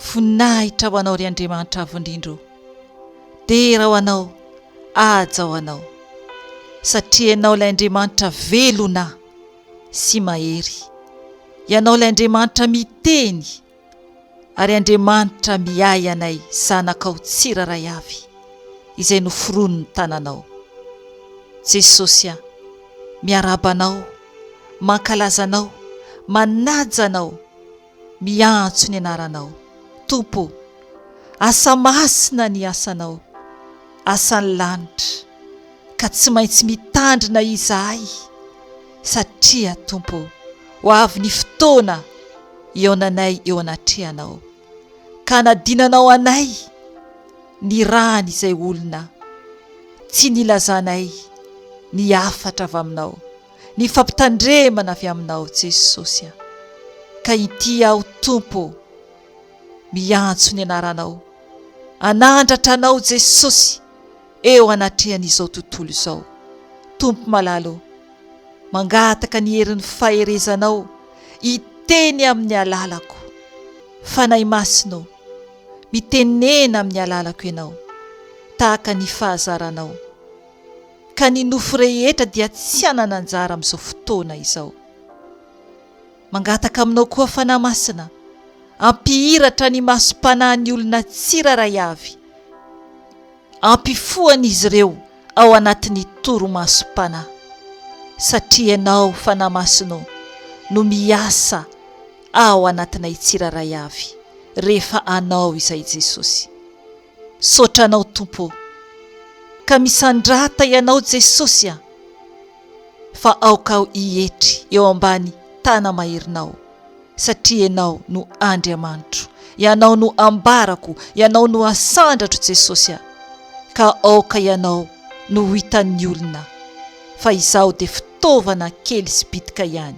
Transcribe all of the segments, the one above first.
Voninahitra ho Anao ry Andriamanitra Avo Indrindra o! Dera ho Anao, haja ho Anao. Satria Ianao ilay Andriamanitra velona sy mahery. Ianao ilay Andriamanitra miteny ary Andriamanitra miahy anay zanakao tsirairay avy izay noforonin'ny tananao. Jesosy a! Miarahaba Anao, mankalaza Anao, manaja Anao. Miantso ny anaranao. Tompo o! Asa masina ny asanao, asan'ny lanitra, ka tsy maintsy mitandrina izahay, satria, Tompo o, ho avy ny fotoana hihaonanay eo anatrehanao, ka hanadinanao anay ny rany izay olona tsy nilazanay ny hafatra avy aminao. Ny fampitandremana avy aminao Jesosy a! Ka inty aho Tompo ô, miantso ny anaranao, anandratra anao Jesosy eo anatrehan'izao tontolo izao. Tompo malala ô, mangataka ny herin'ny faherezanao hiteny amin'ny alalako. Fanahy Masina ô, mitenena amin'ny alalako Ianao, tahaka ny fahazaranao. ka ny nofo rehetra dia tsy hanana anjara amin'izao fotoana izao. Mangataka aminao koa Fanahy Masina, ampihiratra ny masom-panahin'ny olona tsirairay avy, ampifohan'izy ireo ao anatin'ny torimasom-panahy, satria Ianao Fanahy Masina ô no miasa ao anatinay tsirairay avy rehefa Anao izay Jesosy. Misaotra anao Tompo ô. Ka misandrata ianao Jesosy a! Fa aoka aho hietry eo ambany tana-maherinao satria ianao no Andriamanitro, ianao no ambarako, ianao no asandratro Jesosy a! Ka aoka ianao no ho hitan'ny olona fa izaho dia fitaovana kely sy bitika ihany.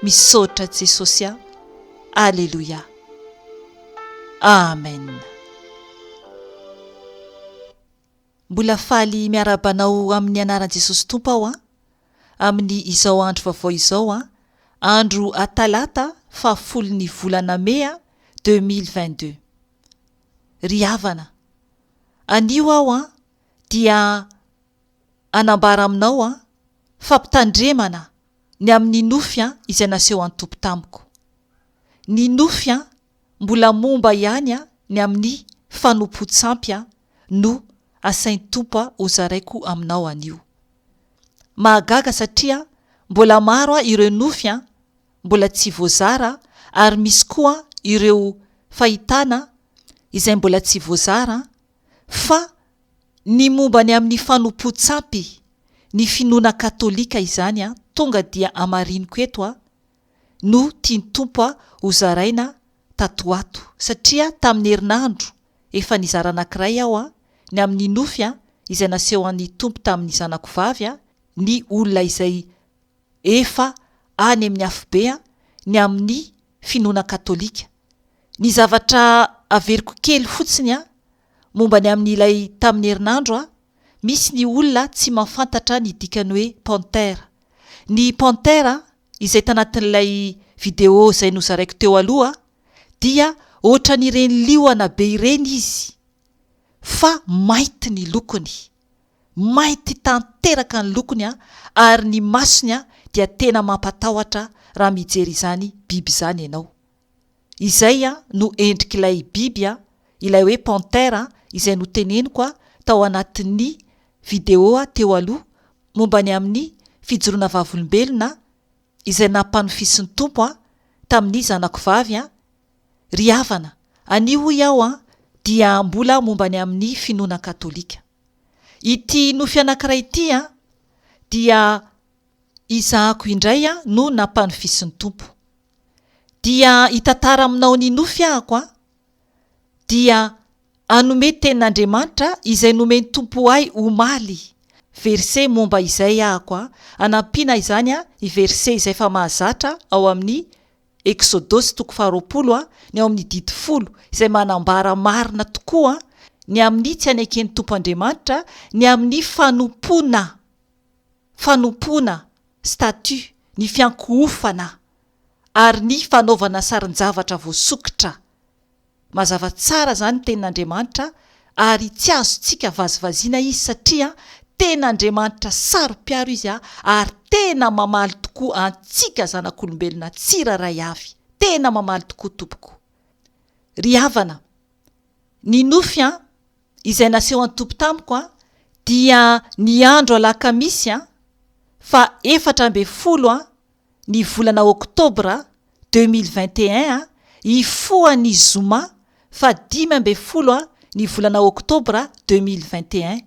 Misaotra Jesosy a! Aleloia! Amen. Mbola faly miarahaba anao amin'ny anaran'i Jesosy Tompo aho an, amin'ny izao andro vaovao izao an, andro atalata fahafolon'ny volana mey 2022. Ry havana, anio aho an dia hanambara aminao an fampitandremana ny amin'ny nofy an izay nasehon'ny Tompo tamiko. Ny nofy an mbola momba ihany an ny amin'ny fanompoan-tsampy an no asain'ny Tompo an hozaraiko aminao anio. Mahagaga satria mbola maro an ireo nofy an mbola tsy voazara ary misy koa an ireo fahitana izay mbola tsy voazara an fa ny momba ny amin'ny fanompoan-tsampy, ny finoana katolika izany an tonga dia amariniko eto an no tian'ny Tompo a ho zaraina tato ho ato satria tamin'ny herinandro efa nizara anankiray aho a ny amin'ny nofy a izay nasehon'ny Tompo tamin'ny zanako vavy a ny olona izay efa any amin'ny afobe a ny amin'ny finoana katolika. Ny zavatra averiko kely fotsiny a momba ny amin'ilay tamin'ny herinandro a misy ny olona tsy mahafantatra ny dikan'ny hoe panthère. Ny panthère izay tanatin'ilay video izay nozaraiko teo aloha dia ohatran'ireny liona be ireny izy fa mainty ny lokony. Mainty tanteraka ny lokony ary ny masony dia tena mampatahotra raha mijery izany biby izany ianao. Izay no endrik'ilay biby ilay hoe panthère izay noteneniko tao anatin'ny video teo aloha momba ny amin'ny fijoroana vavolombelona izay nampanofisin'ny Tompo ahy tamin'ny zanako vavy an, ry havana, anio hoy aho an, dia mbola momba ny amin'ny finoana katolika. Ity nofy anankiray ity an, dia izahako indray an no nampanofisin'ny Tompo. Dia hitantara aminao ny nofy ahako an, dia Hanome tenin'Andriamanitra izay nomen'ny Tompo ahy omaly, verset momba izay ahako a, hanampiana izany a, ny verset izay efa mahazatra ao amin'ny Eksodosy toko faharoapolo a, ny ao amin'ny didy folo izay manambara marina tokoa ny amin'ny tsy haneken'ny Tompo Andriamanitra ny amin'ny fanompoana, fanompoana, statue, ny fiankohofana ary ny fanaovana sarin-javatra voasokitra. Mazava tsara izany ny tenin'Andriamanitra ary tsy azontsika vazivaziana izy satria tena Andriamanitra saro-piaro izy ary tena mamaly tokoa antsika zanak'olombelona tsirairay avy. Tena mamaly tokoa tompoko. Ry havana, ny nofy an, izay nasehon'ny Tompo tamiko an, dia ny andro alakamisy an, faha 14 an, ny volana oktobra 2021 hifoha ny zoma faha 15 ny volana oktobra 2021,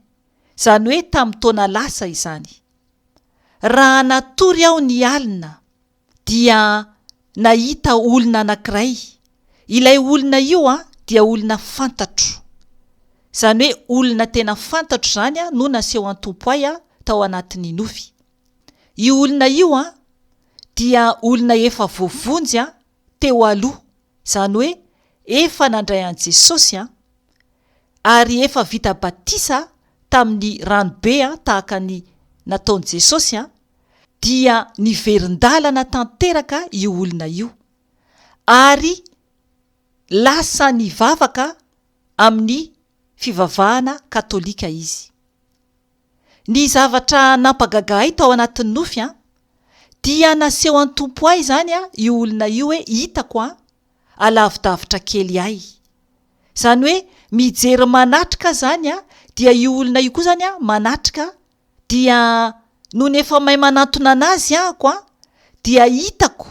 izany hoe tamin'ny taona lasa izany. Raha natory aho ny alina dia nahita olona anankiray, ilay olona io dia olona fantatro, izany hoe olona tena fantatro izany no naseho an-Tompo ahy tao anatin'ny nofy. Io olona io an, dia olona efa voavonjy an, teo aloha, izany hoe efa nandray an'i Jesosy an, ary efa vita batisa tamin'ny rano be an, tahaka ny nataon'i Jesosy an, dia niverin-dalana tanteraka io olona io, ary lasa nivavaka amin'ny fivavahana katolika izy. Ny zavatra nampagaga ahy tao anatin'ny nofy an, dia naseho an'i Tompo ahy izany an io olona io hoe hitako an, alavidavitra kely ahy. Izany hoe mijery manatrika izany an, dia io olona io koa izany an manatrika, dia nony efa may manantona anazy ahako an, dia hitako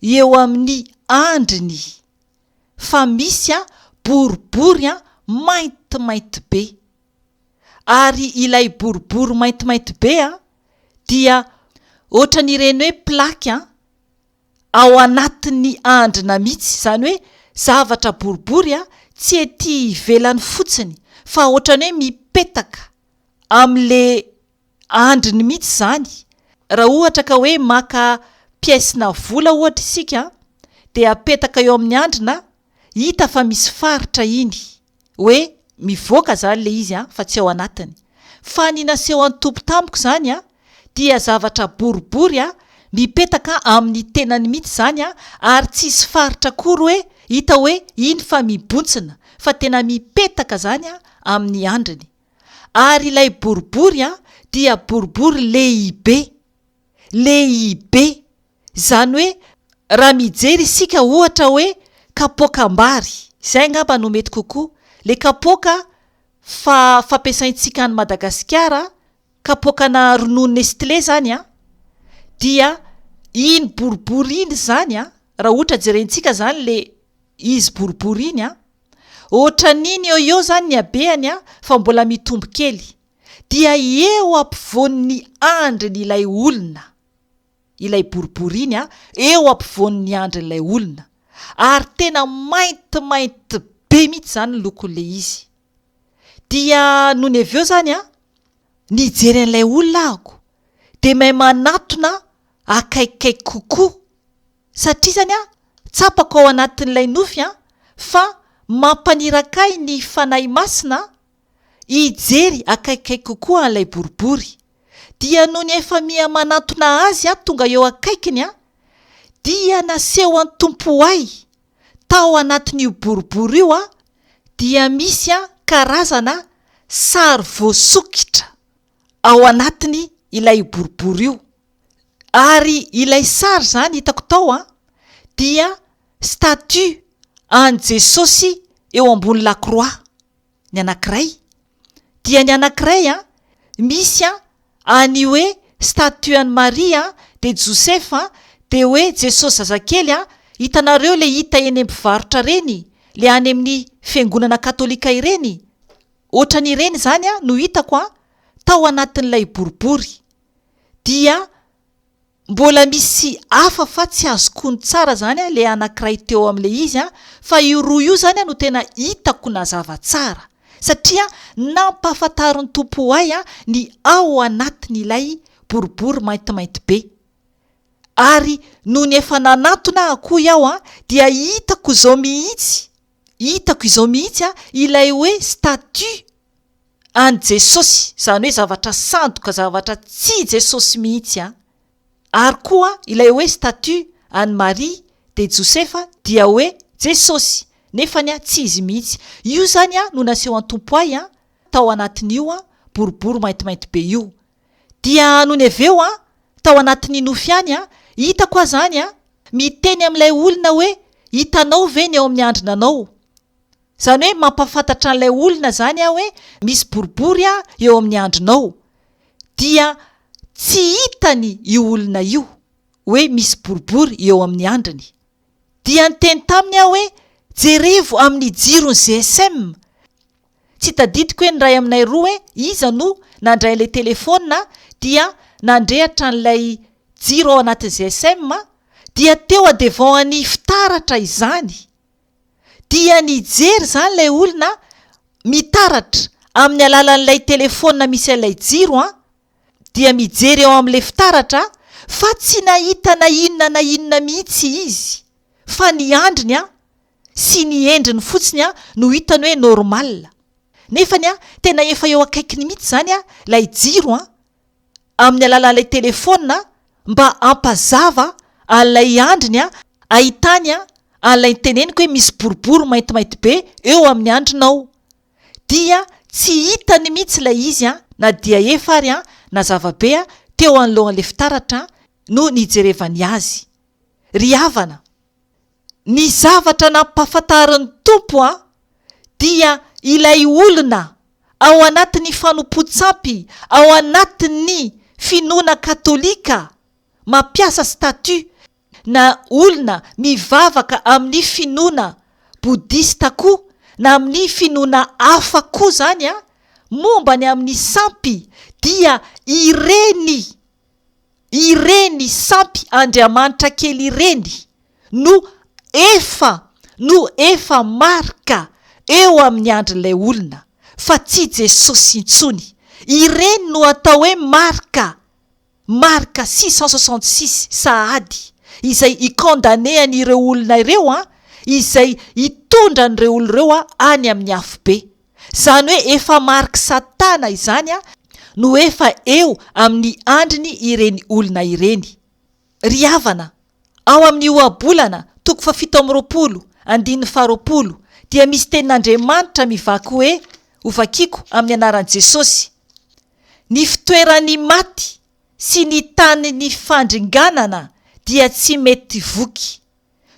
eo amin'ny andriny fa misy an boribory an maintimainty be. Ary ilay boribory maintimainty be an, dia ohatran'ireny hoe plaque an, ao anatin'ny andrina mihitsy, izany hoe zavatra boribory an, tsy ety ivelany fotsiny fa ohatran'ny hoe mipetaka amin'le andriny mihitsy izany. Raha ohatra ka hoe maka pièce-na vola ohatra isika an, dia apetaka eo amin'ny andrina, hita fa misy faritra iny. Hoe mivoaka zany le izy an, fa tsy ao anatiny. Fa ny naseho an'i Tompo tamiko zany an, dia zavatra boribory an, mipetaka amin'ny tenany mihitsy zany an, ary tsisy faritra akory hoe hita hoe iny fa mibontsina, fa tena mipetaka zany an amin'ny andriny. Ary ilay boribory an, dia boribory lehibe. Lehibe. Izany hoe raha mijery isika ohatra hoe kapoakam-bary, izay angamba no mety kokoa, le kapoaka fa fampiasaintsika any Madagasikara, kapoakana ronono Nestlé izany an, dia iny boribory iny izany an, raha ohatra jerentsika izany le izy boribory iny an, ohatran'iny eo eo izany ny habehany an, fa mbola mitombo kely, dia eo ampovoan'ny andriny ilay olona. ilay boribory iny a, eo ampovoan'ny andrin'ilay olona, ary tena maintimainty be mihitsy izany ny lokon'ilay izy. Dia nony avy eo izany a, nijery an'ilay olona ahako, dia mahay manatona akaikikaiky kokoa, satria izany a, tsapako ao anatin'ilay nofy a, fa mampaniraka ahy ny Fanahy Masina hijery akaikikaiky kokoa an'ilay boribory. Dia nony efa miha manantona azy aho tonga eo akaikiny aho, dia naseho an'i Tompo ahy tao anatin'io boribory io aho dia misy karazana sary voasokitra ao anatiny ilay boribory io. Ary ilay sary izany hitako tao an, dia statue an'i Jesosy eo ambony lakroa. ny anankiray, dia ny anankiray an, misy an, any hoe statue an'i Maria an, dia Josefa an, dia hoe Jesosy zazakely an, hitanareo le hita eny mpivarotra reny, le any amin'ny fiangonana katolika ireny, ohatran'ireny izany an no hitako an, tao anatin'ilay boribory, dia Mbola misy hafa fa tsy azoko ono tsara zany le anakiray teo amle izy an, fa io roa io zany no tena hitako nazava tsara, satria nampahafantarin'ny Tompo ahy ny ao anatin'ilay boribory maintimainty be. Ary nony efa nanantona akohy aho an, dia hitako izao mihitsy, hitako izao mihitsy an, ilay hoe statue an'i Jesosy, izany hoe zavatra sandoka, zavatra tsy Jesosy mihitsy an! Ary koa ilay hoe statue an'i Maria dia Josefa dia hoe Jesosy, Nefany tsy izy mihitsy. Io izany no nasehon'ny Tompo ahy tao anatin'io boribory maintimainty be io. Dia nony avy eo tao anatin'ny nofy ihany, hitako aho izany miteny amin'ilay olona hoe, hitanao ve ny eo amin'ny andrinanao? Izany hoe mampahafantatra an'ilay olona izany aho hoe misy boribory eo amin'ny andrinao. Dia tsy hitany io olona io hoe misy boribory eo amin'ny andriny. Dia niteny taminy aho hoe jerevo amin'ny jiron'ny GSM. Tsy tadidiko hoe ny iray aminay roa hoe iza no nandray ilay telefaonina dia nandrehatra an'ilay jiro ao anatin'ny GSM dia teo à devant an'ny fitaratra izany. Dia nijery izany ilay olona mitaratra amin'ny alalan'ilay telefaonina misy an'ilay jiro an, dia mijery eo amin'ilay fitaratra fa tsy nahita na inona na inona mihitsy izy fa ny andriny an sy ny endriny fotsiny an no hitany hoe normal. Nefany an tena efa eo akaikiny mihitsy izany an ilay jiro an amin'ny alalan'ilay telefaonina mba hampazava an'ilay andriny an ahitany an an'ilay niteneniko hoe misy boribory maintimainty be eo amin'ny andrinao. Dia tsy hitany mihitsy ilay izy an, na dia efa ary an, nazava be an, teo anoloan'ilay fitaratra no nijerevany azy. Ry havana, ny zavatra nampahafantarin'ny Tompo an, dia ilay olona ao anatin'ny fanompoan-tsampy, ao anatin'ny finoana katolika, mampiasa statut, na olona mivavaka amin'ny finoana bodista koa na amin'ny finoana hafa koa izany an, momba ny amin'ny sampy dia ireny ireny sampy andriamanitra kely ireny no efa no efa marika eo amin'ny andrin'ilay olona fa tsy Jesosy intsony, ireny no atao hoe marika Marc 666 sahady izay hi-condamner an'ireo olona ireo an, izay hitondra an'ireo olona ireo an any amin'ny afobe. Izany hoe efa marc satana izany an no efa eo amin'ny andriny ireny olona ireny. Ry havana, ao amin'ny Ohabolana toko fahafito amby 20 andininy faharoapolo dia misy tenin'Andriamanitra mivaky hoe, hovakiko amin'ny anaran'i Jesosy, Ny fitoeran'ny maty sy ny tanin'ny fandringanana dia tsy mety voky.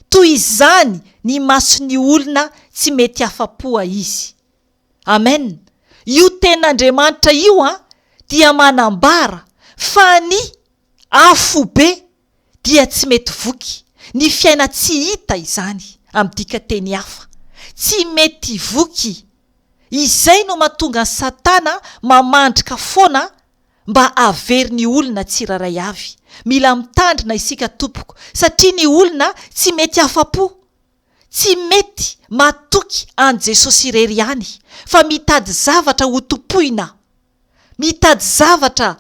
Toy izany ny mason'ny olona tsy mety afa-poa izy. Amen! Io tenin'Andriamanitra io an dia manambara fa ny afobe dia tsy mety voky, ny fiaina-tsy hita izany amin'ny dikateny hafa. Tsy mety voky. Izay no mahatonga an'i Satana mamandrika foana mba hahavery ny olona tsirairay avy. Mila mitandrina isika tompoko satria ny olona tsy mety afa-po. Tsy mety matoky an'i Jesosy irery ihany fa mitady zavatra ho tompoina. Mitady zavatra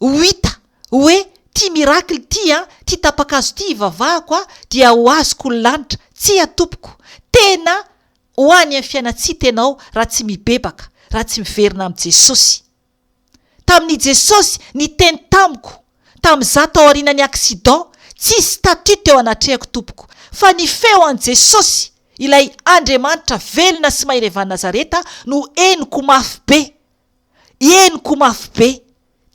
ho hita hoe ty miracle ty an, ty tapakazo ty hivavahako an dia ho azoko ny lanitra. Tsia tompoko. Tena Ho any amin'ny fiainan-tsita ianao raha tsy mibebaka, raha tsy miverina amin'i Jesosy. Tamin'i Jesosy niteny tamiko, tamin'izaho tao aorianan'ny accident, tsisy statue teo anatrehako tompoko, fa ny feo an'i Jesosy, ilay Andriamanitra velona sy mahery avy any Nazareta no henoko mafy be. Henoko mafy be.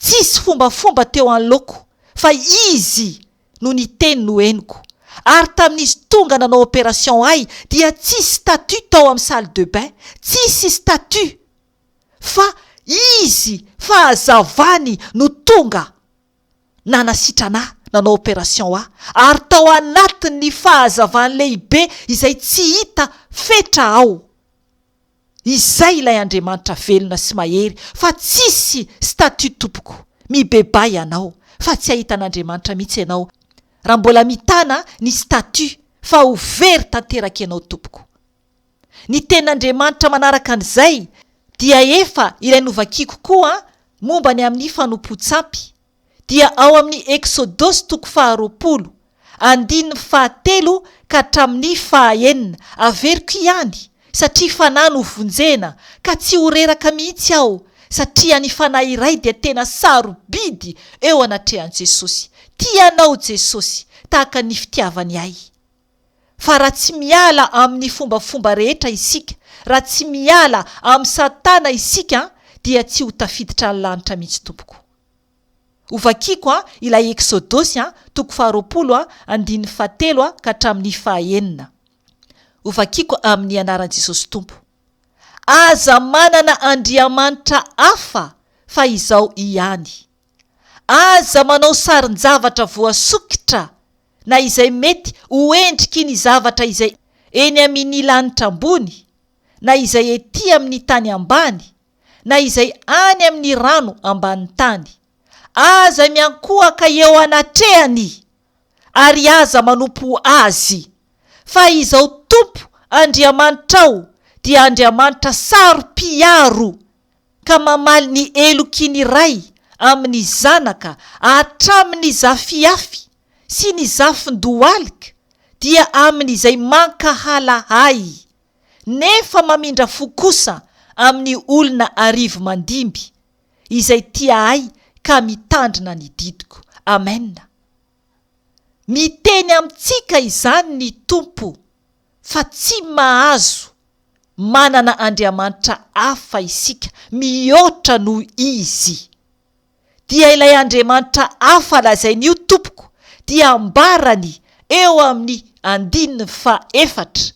Tsisy fombafomba teo anoloako fa Izy no niteny no henoko. Ary tamin'izy tonga nanao opération ahy dia tsisy statue tao amin'ny salle de bain, tsisy statue fa Izy fahazavany no tonga nanasitrana ahy, nanao opération ahy. Ary tao anatin'ny fahazavany lehibe izay tsy hita fetra aho. Izay ilay Andriamanitra velona sy mahery fa tsisy statut tompoko, mibebaha ianao fa tsy hahita an'Andriamanitra mihitsy ianao raha mbola mitana ny statut fa ho very tanteraka ianao tompoko. Ny tenin'Andriamanitra manaraka an'izay dia efa ilay novakiko koa momba ny amin'ny fanompoan-tsampy dia ao amin'ny Eksodosy toko faharoapolo, andininy fahatelo ka hatramin'ny fahaenina, averiko ihany, satria fanahy no vonjena, ka tsy ho reraka mihitsy aho, satria ny fanahy iray dia tena sarobidy eo anatrehan'i Jesosy. Tia anao Jesosy, tahaka ny fitiavany ahy. Fa raha tsy miala amin'ny fombafomba rehetra isika, raha tsy miala amin'i Satana isika dia tsy ho tafiditra ny lanitra mihitsy tompoko. Ho vakiako ilay Eksodosy toko faharoapolo andininy fahatelo ka hatramin'ny fahaenina. Ho vakiako amin'ny anaran'i Jesosy Tompo. Aza manana andriamanitra hafa fa Izaho ihany. Aza manao sarin-javatra voasokitra na izay mety ho endriky ny zavatra izay eny amin' ny lanitra ambony, na izay ety amin' ny tany ambany, na izay any amin' ny rano ambanin'ny tany. Aza miankohaka eo anatrehany, ary aza manompo azy, fa Izaho Tompo Andriamanitrao dia Andriamanitra saro-piaro ka mamaly ny heloky ny ray amin' ny zanaka hatramin' ny zafiafy sy ny zafin-dohalika dia amin' izay mankahala ahy, nefa mamindra fo kosa amin' ny olona arivomandimby izay tia ahy ka mitandrina ny didiko. Amen. Miteny amintsika izany ny Tompo fa tsy mahazo manana Andriamanitra hafa isika mihoatra noho Izy. Dia ilay Andriamanitra hafa lazainy io tompoko dia ambarany eo amin'ny andininy faha-efatra,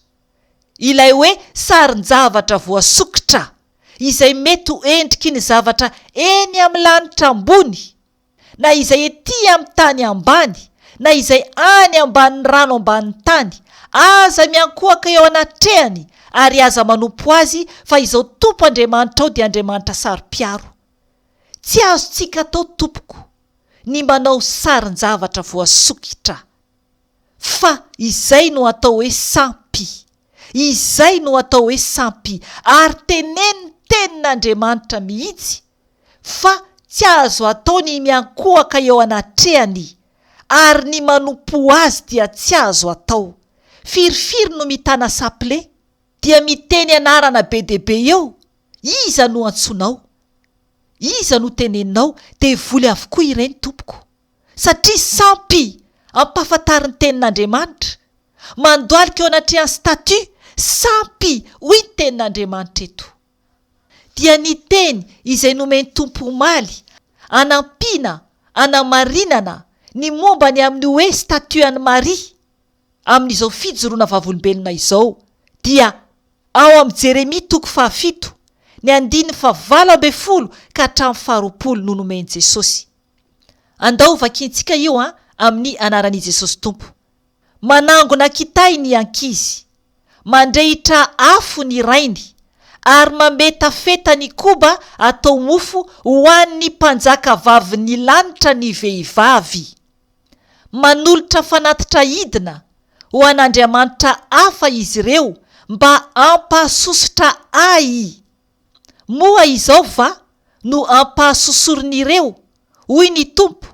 ilay hoe sarin-javatra voasokitra, izay mety ho endriky ny zavatra eny amin'ny lanitra ambony, na izay ety amin'ny tany ambany, na izay any ambanin'ny rano ambanin'ny tany, aza miankohaka eo anatrehany, ary aza manompo azy, fa Izao Tompo Andriamanitrao dia Andriamanitra saro-piaro. Tsy azontsika atao, tompoko, ny manao sarin-javatra voasokitra. Fa izay no atao hoe sampy. Izay no atao hoe sampy, ary tenenin'ny Tenin'Andriamanitra mihitsy fa tsy azo atao ny miankohaka eo anatrehany, ary ny manompo azy dia tsy azo atao. Firifiry no mitana saple? Dia miteny anarana be dia be eo, iza no antsoinao? Iza no teneninao? Devoly avokoa ireny tompoko. Satria sampy ampahafantarin'ny tenin'Andriamanitra, mandohalika eo anatrehan'ny statue, sampy hoy ny tenin'Andriamanitra eto. Dia ny teny izay nomen'ny Tompo omaly, anampiana, anamarinana ny momba ny amin'ny hoe statue an'i Maria, amin'izao fijoroana vavolombelona izao, dia ao amin'i Jeremia toko fahafito, ny andininy fahavalo ambin'ny folo ka hatramin'ny faharoapolo no nomen'i Jesosy. Andao vakintsika io an amin'ny anaran'i Jesosy Tompo. Manangona kitay ny ankizy. Mandrehitra afo ny rainy, ary mametafeta ny koba atao mofo ho an'ny mpanjakavavin'ny lanitra ny vehivavy. Manolotra fanatitra hidina ho an'andriamanitra hafa izy ireo mba hampahasosotra ahy. Moa izao va no hampahasosorin'ireo, hoy ny Tompo,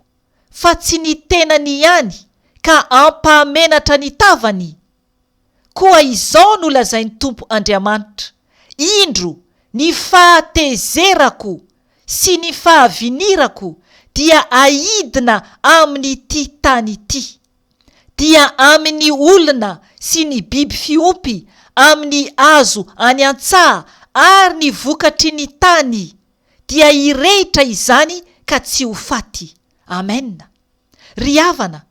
fa tsy ny tenany ihany ka hampahamenatra ny tavany? Koa izao no lazain'ny Tompo Andriamanitra, Indro, ny fahatezerako sy ny fahavinirako dia haidina amin'ity tany ity, dia amin'ny olona sy ny biby fiompy, amin'ny hazo any an-tsaha ary ny vokatry ny tany, dia hirehitra izany ka tsy ho faty. Amen. Ry havana,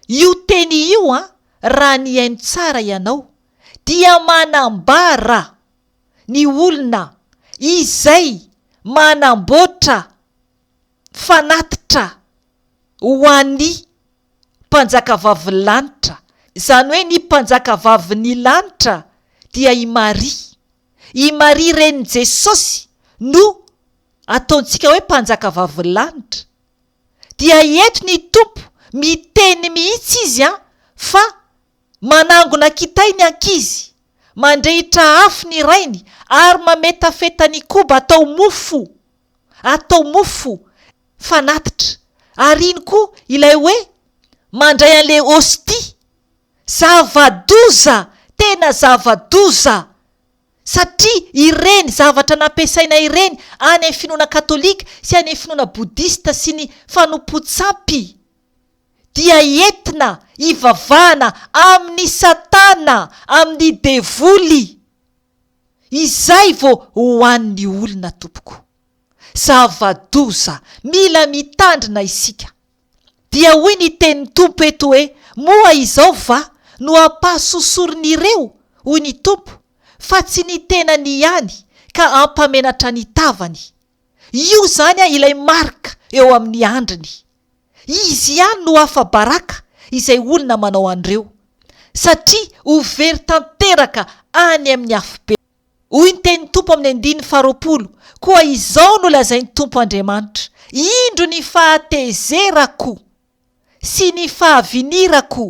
Io teny io an, raha nihaino tsara ianao, dia manambara ny olona izay manamboatra fanatitra ho an'ny mpanjakavavin'ny lanitra, izany hoe ny mpanjakavavin'ny lanitra dia i Maria. I Maria renin'i Jesosy no ataontsika hoe mpanjakavavin'ny lanitra. Dia eto ny Tompo miteny mihitsy izy an fa manangona kitay ny ankizy, mandrehitra afo ny rainy ary mametafeta ny koba atao mofo, atao mofo fanatitra. Ary iny koa ilay hoe mandray an'le hostie, zava-doza, tena zava-doza! Satria ireny zavatra nampiasaina ireny any amin'ny finoana katolika sy any amin'ny finoana bodista sy ny fanompoan-tsampy dia entina hivavahana amin'i Satana. Satana, amin'ny devoly. Izay vao hohanin'ny olona tompoko. Zava-doza, mila mitandrina isika. Dia hoy ny tenin'ny Tompo eto hoe, Moa izao va no hampahasosorin'ireo, hoy ny Tompo, fa tsy ny tenany ihany ka hampamenatra ny tavany. Io izany ilay marika eo amin'ny handriny. Izy ihany no afa-baraka izay olona manao an'ireo, satria ho very tanteraka any amin'ny afobe. Hoy ny tenin'ny Tompo amin'ny andininy faharoapolo, Koa izao no lazain'ny Tompo Andriamanitra, Indro ny fahatezerako sy ny fahavinirako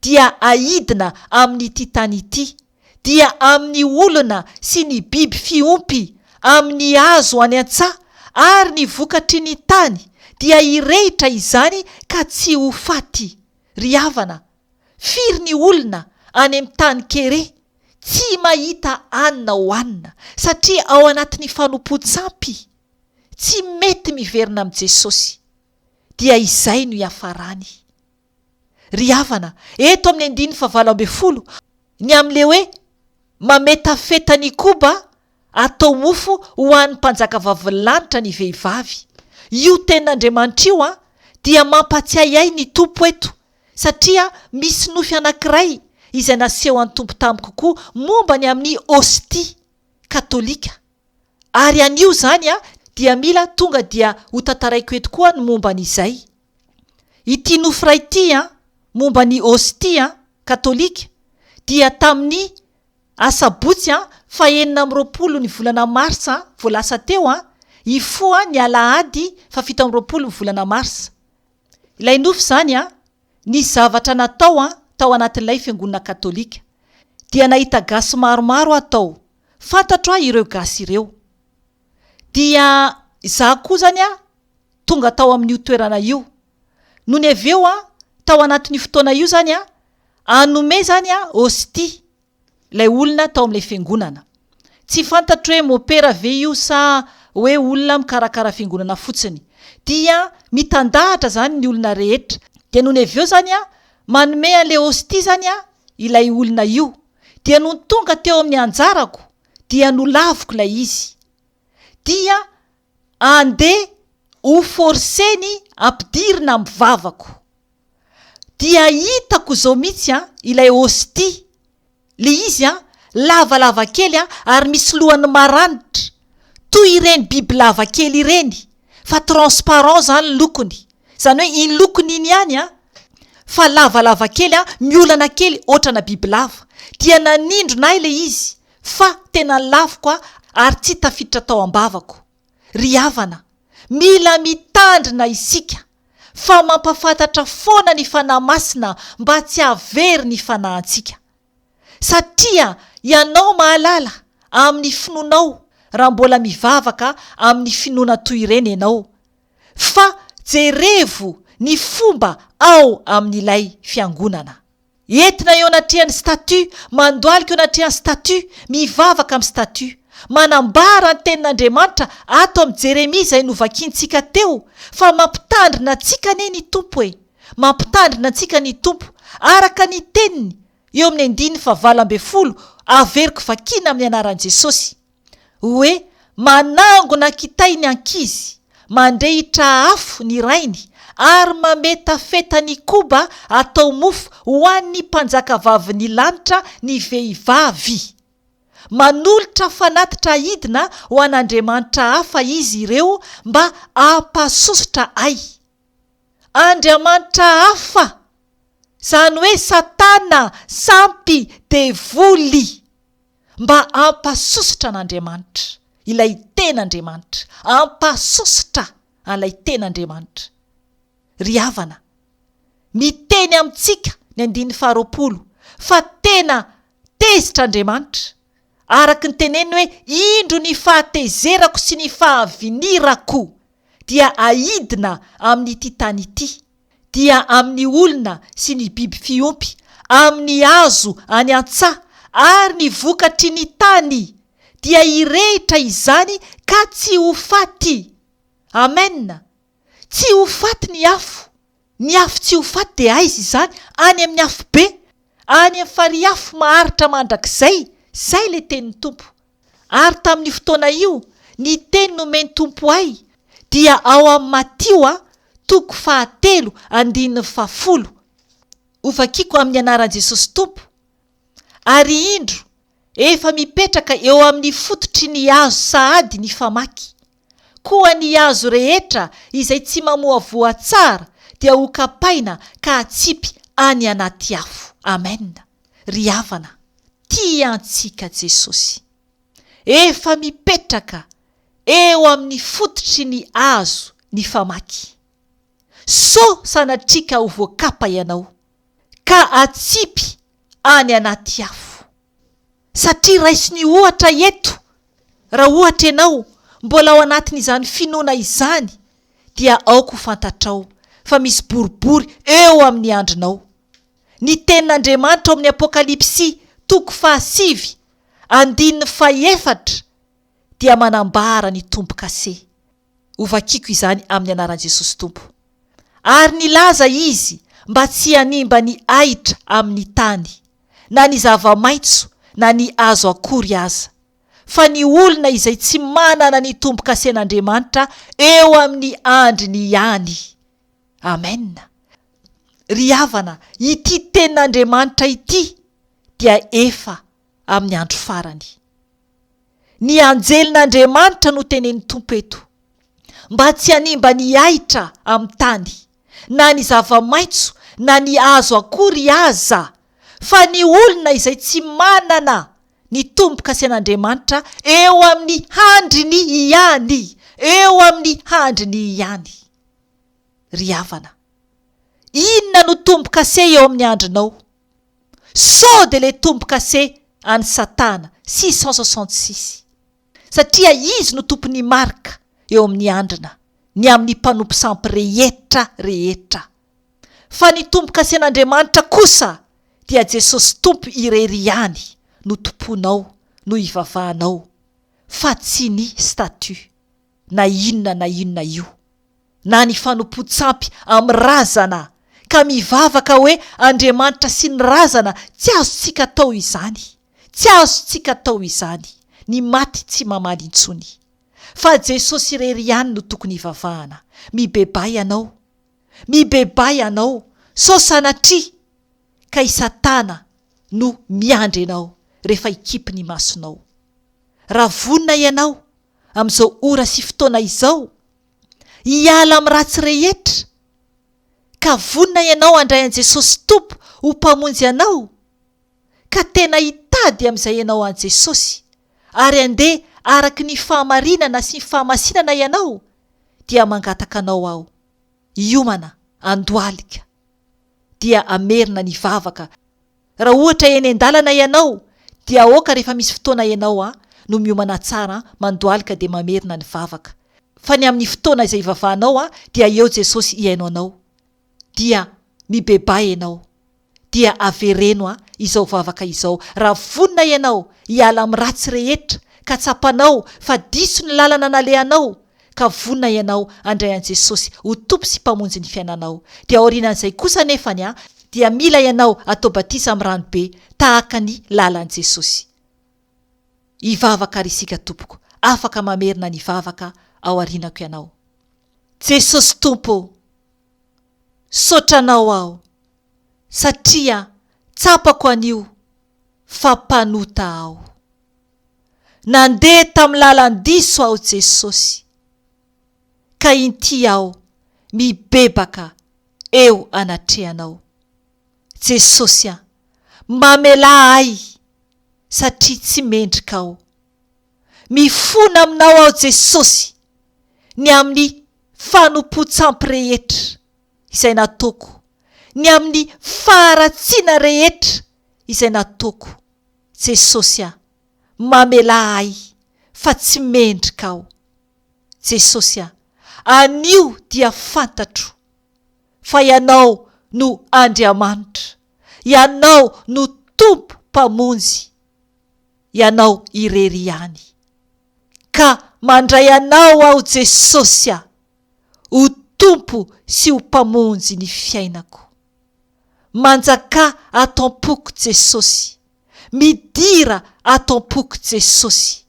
dia haidina amin'ity tany ity, dia amin'ny olona sy ny biby fiompy, amin'ny hazo any an-tsaha, ary ny vokatry ny tany, dia hirehitra izany ka tsy ho faty. Ry havana, firy ny olona any amin'ny tany kere tsy mahita hanina hohanina satria ao anatin'ny fanompoan-tsampy, tsy mety miverina amin'i Jesosy, dia izay no hiafarany. Ry havana, eto amin'ny andininy fahavalo ambin'ny folo, ny amin'ilay hoe mametafeta ny koba atao mofo ho an'ny mpanjakavavin'ny lanitra ny vehivavy. Io tenin'Andriamanitra io dia mampatsiahy ahy ny Tompo eto satria misy nofy anankiray izay nasehon'ny Tompo tamiko koa momba ny amin'ny Hostie katolika. Ary anio izany dia mila tonga dia hotantaraiko eto koa ny momba an'izay. Ity nofy iray ity momba ny Hostie katolika dia tamin'ny Asabotsy faha 26 ny volana marsa vao lasa teo, hifoha ny alahady faha 27 ny volana marsa. Ilay nofy izany, nisy zavatra natao tao anatin'ilay fiangonana katolika. Dia nahita gasy maromaro aho tao. Fantatro aho ireo gasy ireo. Dia izaho koa izany tonga tao amin'io toerana io. Nony avy eo, tao anatin'io fotoana io izany, hanome izany hostie ilay olona tao amin'ilay fiangonana. Tsy fantatro hoe mopera ve io sa hoe olona mikarakara fiangonana fotsiny. Dia mitandahatra izany ny olona rehetra. Dia nony avy eo izany manome an'ilay hostie izany ilay olona io. Dia nony tonga teo amin'ny anjarako dia nolaviko ilay izy. Dia andeha ho forcer-ny ampidirina amin'ny vavako. Dia hitako izao mihitsy an, ilay hostie. Le izy an, lavalava kely an, ary misy lohany maranitra, toy ireny bibilava kely ireny, fa transparent zany ny lokony. Izany hoe iny lokony iny ihany an, fa lavalava kely an, miolana kely ohatrana bibilava. Dia nanindrona ahy le izy, fa tena laviko aho ary tsy tafiditra tao am-bavako. Ry havana, mila mitandrina isika fa mampafantatra foana ny Fanahy Masina mba tsy hahavery ny fanahintsika. Satria ianao mahalala amin'ny finoanao raha mbola mivavaka amin'ny finoana toy ireny ianao, fa jerevo ny fomba ao amin'ilay fiangonana. Entina eo anatrehan'ny statut, mandohalika eo anatrehan'ny statut, mivavaka amin'ny statut. Manambara ny tenin'Andriamanitra ato amin'i Jeremia izay novakiantsika teo fa mampitandrina antsika anie ny Tompo e! Mampitandrina antsika ny Tompo araka ny teniny eo amin'ny andininy fahavalo ambin'ny folo averiko vakiana amin'ny anaran'i Jesosy. Hoe manangona kitay ny ankizy, mandrehitra afo ny rainy, ary mametafeta ny koba atao mofo ho an'ny mpanjakavavin'ny lanitra ny vehivavy. Manolotra fanatitra aidina ho an'andriamanitra hafa izy ireo mba hampasosotra ahy. Andriamanitra hafa! Izany hoe Satana, sampy, devoly. Mba hampasosotra an'Andriamanitra, ilay tena Andriamanitra, hampasosotra an'ilay tena Andriamanitra. Ry havana, miteny amintsika ny andininy faharoapolo fa tena tezitra Andriamanitra, araka ny teneniny hoe, Indro ny fahatezerako sy ny fahavinirako dia haidina amin'ity tany ity. dia amin'ny olona sy ny biby fiompy, amin'ny hazo any an-tsaha, ary ny vokatry ny tany, dia hirehitra izany ka tsy ho faty. Amen! Tsy ho faty ny afo. Ny afo tsy ho faty dia aiza izany? Any amin'ny afobe. Any amin'ny farihy afo maharitra mandrakizay, izay ilay tenin'ny Tompo. Ary tamin'io fotoana io, ny teny nomen'ny Tompo ahy dia ao amin'ny Matio a, toko fahatelo andininy fahafolo. Hovakiko amin'ny anaran'i Jesosy Tompo. Ary indro, efa mipetraka eo amin'ny fototry ny hazo sahady ny famaky. Koa ny hazo rehetra izay tsy mamoa voa tsara dia ho kapaina ka atsipy any anaty afo. Amen. Ry havana, tia antsika Jesosy. Efa mipetraka eo amin'ny fototry ny hazo ny famaky. Sao sanatria ka ho voakapa ianao, ka atsipy any anaty afo. Satria raiso ny ohatra eto, raha ohatra ianao mbola ao anatin'izany finoana izany dia aoka ho fantatrao fa misy boribory eo amin'ny andrinao. Ny tenin'Andriamanitra ao amin'ny Apokalypsy toko fahasivy andininy fahefatra dia manambara ny tombo-kase. Hovakiko izany amin'ny anaran'i Jesosy Tompo. Ary nilaza izy mba tsy hanimba ny ahitra amin'ny tany, na ny zava-maitso na ny hazo akory aza, fa ny olona izay tsy manana ny tombo-kasen'Andriamanitra eo amin'ny andriny ihany. Amen. Ry havana, ity tenin'Andriamanitra ity dia efa amin'ny andro farany. Ny anjelin'Andriamanitra no tenenin'ny Tompo eto, mba tsy hanimba ny ahitra amin'ny tany, na ny zava-maitso na ny hazo akory aza, fa ny olona izay tsy manana ny tombo-kasen'Andriamanitra eo amin'ny handriny ihany, eo amin'ny handriny ihany. Ry havana, inona no tombo-kase eo amin'ny handrinao? Sao dia ilay tombo-kase an'i Satana, 666, satria izy no tompon'ny marika eo amin'ny handrina, ny amin'ny mpanompo sampy rehetra rehetra. Fa ny tombo-kasen'Andriamanitra kosa dia Jesosy Tompo irery ihany no tompoinao, no ivavahanao, fa tsy ny statut, na inona na inona io. na ny fanompoan-tsampy amin'ny razana ka mivavaka hoe Andriamanitra sy ny razana tsy azontsika atao izany, tsy azontsika atao izany, ny maty tsy mamaly intsony. Fa Jesosy irery ihany no tokony hivavahana, mibebaha ianao, mibebaha ianao sao sanatria ka i Satana no miandry anao rehefa hikipy ny masonao. Raha vonona ianao amin'izao ora sy fotoana izao hiala amin'ny ratsy rehetra, ka vonona ianao handray an'i Jesosy Tompo ho Mpamonjy anao, ka tena hitady amin'izay ianao an'i Jesosy, ary handeha araka ny fahamarinana sy ny fahamasinana ianao, dia mangataka anao aho hiomana handohalika, dia hamerina ny vavaka Raha ohatra eny an-dalana ianao dia aoka rehefa misy fotoana ianao an no miomana tsara an, mandohalika dia mamerina ny vavaka. Fa ny amin'ny fotoana izay ivavahanao an dia eo Jesosy hihaino anao. Dia mibebaha ianao. Dia avereno an izao vavaka izao raha vonona ianao hiala amin'ny ratsy rehetra ka tsapanao fa diso ny lalana nalehanao ka vonona ianao handray an'i Jesosy ho Tompo sy Mpamonjy ny fiainanao, dia aorianan'izay kosa anefany a, dia mila ianao atao batisa amin'ny rano be tahaka ny lalan'i Jesosy. Hivavaka ary isika tompoko, afaka mamerina ny vavaka ao aorianako ianao. Jesosy Tompo ô, saotra Anao aho satria tsapako anio fa mpanota aho. Nandeha tamin'ny lalan-diso aho Jesosy, ka inty aho mibebaka eo anatrehanao. Jesosy a, mamelà ahy satria tsy mendrika aho. Mifona aminao aho Jesosy ny amin'ny fanompoan-tsampy rehetra izay nataoko, ny amin'ny faharatsiana rehetra izay nataoko. Jesosy a, mamelà ahy fa tsy mendrika aho. Jesosy a, anio dia fantatro fa Ianao no Andriamanitra, Ianao no Tompo Mpamonjy, Ianao irery ihany. Ka mandray Anao aho Jesosy a, ho Tompo sy ho Mpamonjy ny fiainako. Manjakà ato am-poko Jesosy. Midira ato am-poko Jesosy.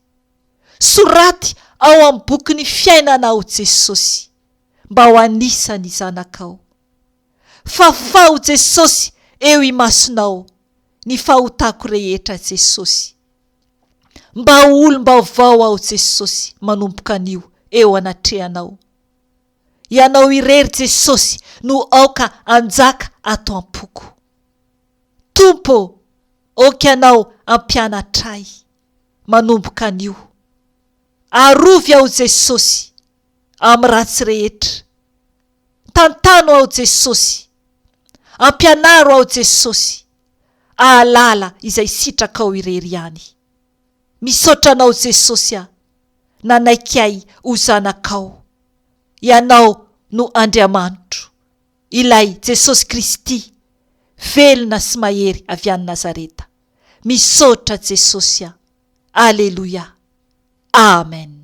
Soraty ao amin'ny bokin'ny fiainana aho Jesosy, mba ho anisan'ny zanakao. Fafao Jesosy eo imasonao ny fahotako rehetra Jesosy. Mba ho olom-baovao aho Jesosy manomboka anio eo anatrehanao. Ianao irery Jesosy no aoka hanjaka ato am-poko. Tompo ô, aoka Ianao hampianatra ahy manomboka anio. Arovy aho Jesosy amin'ny ratsy rehetra. Tantano aho Jesosy. Ampianaro aho Jesosy ahalala izay sitrakao irery ihany. Misaotra anao Jesosy a, nanaiky ahy ho zanakao. Ianao no Andriamanitro, ilay Jesosy Kristy, velona sy mahery avy any Nazareta. Misaotra Jesosy a. Aleloia. Amen.